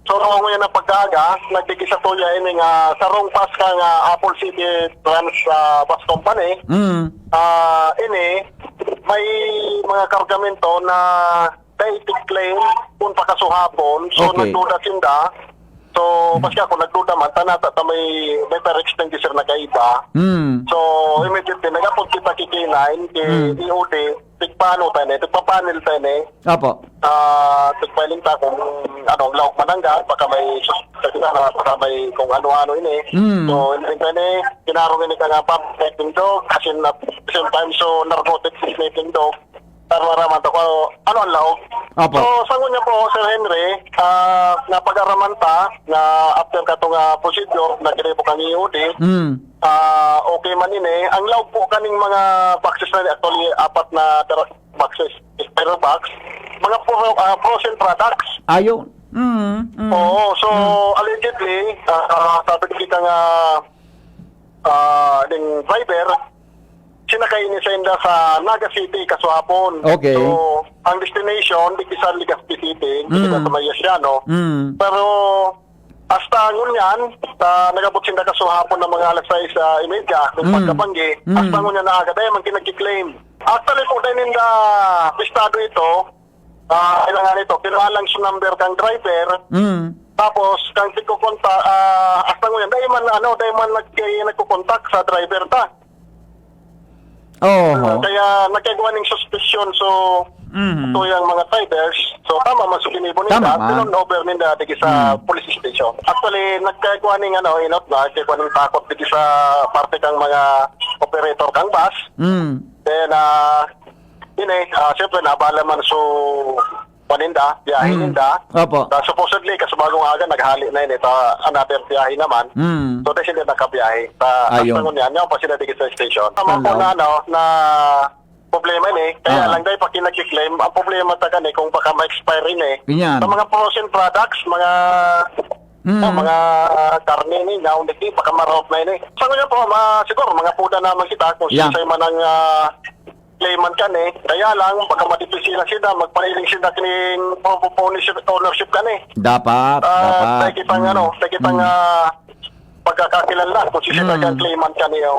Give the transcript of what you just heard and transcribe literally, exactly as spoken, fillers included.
So, ngunyan na pagkaaga, nagdigdi sa tuya ini nga sarong paska nga Apple City Trans, ah, Bus Company. Mm. Ah, ini, may mga kargamento na dai tig-claim kun pakasuhapon. So, Okay. nagduda sinda. So, maski ako, nagduda man, ta nata ta may, may fire extinguisher na kaiba. Mm. So, immediately, nag-apod kita ki K nine, ki Mm. E O D, tigpaano tayo na, tigpapanel tayo na. Opo. Ah, tigpailing ta kung ano, ang laog manangga, baka may sus-, baka may kung ano-ano ini. Mm. So, hindi tayo na, kinarong ini ka nga pa, sniffing dog, as in, at the same time, so, narcotic sniffing dog. Para maraman ta kung ano ang laog. Opo. So, sa ngunyan po, Sir Henry, ah, napag-araman ta na after katong, ah, procedure na ginibo kan E O D, Mm. ah, okay man ini. Ang laog po kaning mga boxes na actually, apat na ter-, boxes, styro box, mga pro-, ah, frozen products. Ayun. Mm, mm. Oo, so, Mm. allegedly, ah, ah, sabi kita nga, ah, ding driver, sinakay ini sa inda sa Naga City, kasuhapon. Okay. So, ang destination, di sa Legazpi City, di Mm. sa Mayasiano. Mm. Pero, hasta ngunyan, sa nagabot sinda kasuhapon ng mga alas sais, ah, imedya, ng Mm. pagkabanggi, Mm. hasta ngunyan na agad, ay, man kinagkiklaim. Actually, po, dahil ninda, pistado ito, ah, kailangan ito, kinuha lang sa number kang driver, Mm. tapos, kang tigkukonta, ah, hasta ngunyan, dahil man, ano, dahil man nag-, nagkukontak sa driver ta. Oho. Ah, kaya nagkagawa ng suspicion, so, Mhm. ito yung mga drivers, so, tama man, so, kinibo Tama ninda, man. Turn over ninda, digi sa Mm. police station. Actually, nagkagawa ng, ano, inot na, nagkagawa ng takot, digi sa parte kang mga operator kang bus. Mm. Then, ah, yun eh, ah, siyempre, nabala man, so, paninda, biyahe Mm. ninda. Opo. Ah, supposedly, kasi bagong aga, naghali na yun, eh, ta, another biyahe naman. Mm. So, dahil sila nakabiyahe. Sa Ayun. Hasta ngunyan, yan pa sila dito sa station. Tama po Hello. na, ano, na problema yun, eh. Kaya Ah. lang, dahil pag kinagkiklaim, ang problema ta kan, eh, kung baka ma-expire yun, eh. Ganyan. Sa mga frozen products, mga, Mm. ah, mga karne, ni, na, hindi, baka ma-rot na yun, eh. Sa ngunyan po, ma, siguro, mga puda naman kita, kung Yeah. sinsay man ang, ah, claimant kan, eh. Kaya lang, baka madipisilan sila, magpaniling sila kining proof of ownership, ownership kan, eh. Dapat, Ah, dapat. tayo kitang, Mm. ano, tayo kitang, Mm. ah, pagkakakilanlan kung sino Mm. ang claimant kan, eh, oh.